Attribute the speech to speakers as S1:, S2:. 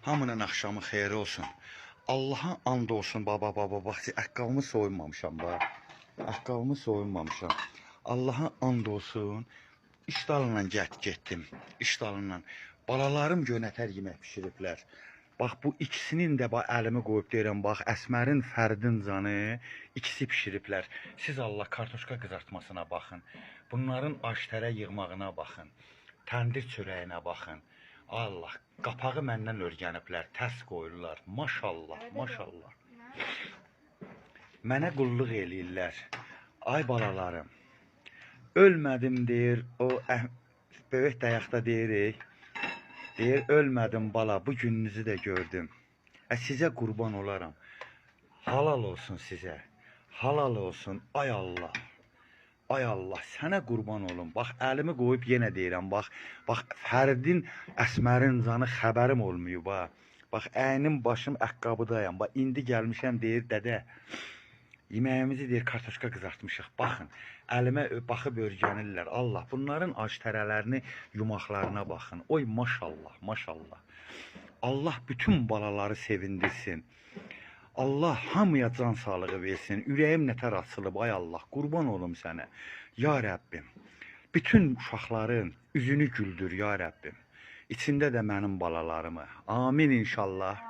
S1: Hamının axşamı xeyir olsun. Allaha and olsun baba baba bax, ayaqqabımı soyunmamışam bax. Ayaqqabımı soyunmamışam. Allaha and olsun. İş dalından getdim. İş dalından. Balalarım gönətər yemək bişiriblər. Bax bu ikisinin də bax əlimi qoyub deyirəm, bax Əsmərin, Fərdin canı ikisi bişiriblər. Siz Allah kartoşka qızartmasına baxın. Bunların aştərə yığmağına baxın. Təndir çörəyinə baxın. Allah, qapağı məndən öyrəniblər, tərs qoyurlar. Maşallah, maşallah. Mənə qulluq eləyirlər. Ay balalarım. Ölmədim deyir, o böyük dayaqda deyirik. Deyir, ölmədim bala, bu gününüzü də gördüm. Sizə qurban olaram. Halal olsun sizə. Halal olsun, ay Allah. Ay Allah, sənə qurban olum. Bax, əlimi qoyub yenə deyirəm, bax, bax, Fərdin, Əsmərin canı xəbərim olmayıb, ha. Bax, əynim, başım ayaqqabıdayam. Bax, indi gəlmişəm, deyir, dədə, yeməyimizi deyir, kartoşka qızartmışıq. Baxın, əlimə baxıb öyrənirlər. Allah, bunların aştərələrini, yumaqlarına baxın. Oy, maşallah, maşallah. Allah bütün balaları sevindirsin. Allah hamıya can sağlığı versin. Ürəyim nətər açılıb, ay Allah, qurban olum sənə. Ya Rəbbim, bütün uşaqların üzünü güldür, ya Rəbbim. İçində də mənim balalarımı. Amin inşallah.